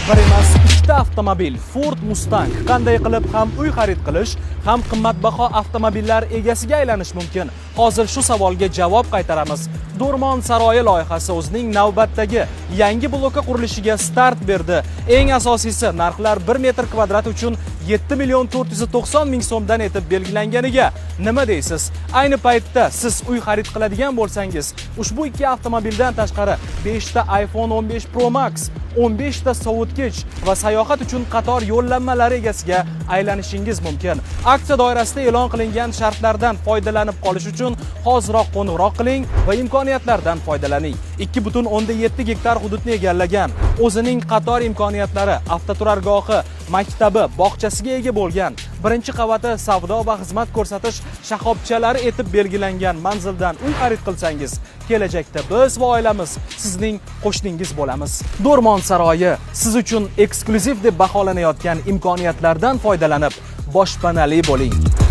Bir emas, ikkita avtomobil, Ford Mustang. Qanday qilib ham uy xarid qilish, ham qimmatbaho avtomobillar egasiga aylanish mumkin? Hozir shu savolga javob qaytaramiz. Do'rmon saroyi loyihasi o'zining navbatdagi yangi bloki qurilishiga start berdi. Eng asosiysi, narxlar 1 metr kvadrat uchun 7 million 490 ming so'mdan etib belgilanganiga nima deysiz? Ayni paytda siz uy xarid qiladigan bo'lsangiz, ushbu ikki avtomobildan tashqari 5 ta iPhone 15 Pro Max, 15 ta sovutgich va sayohat uchun qator yo'llanmalar egasiga aylanishingiz mumkin. Aksiya doirasida e'lon qilingan shartlardan foydalanib qolish uchun hoziroq qo'ng'iroq qiling va imkoniyatlardan foydalaning. 2,7 gektar hududni egallagan, o'zining qator imkoniyatlari, avtoturargohi, maktabi, bog'chasiga ega bo'lgan, birinchi qavati savdo va xizmat ko'rsatish shoxobchalari etib belgilangan manzildan uy xarid qilsangiz, kelajakda biz va oilamiz sizning qo'shningiz bo'lamiz. Do'rmon saroyi siz uchun eksklyuziv deb baholanayotgan imkoniyatlardan foydalanib, boshpanali bo'ling.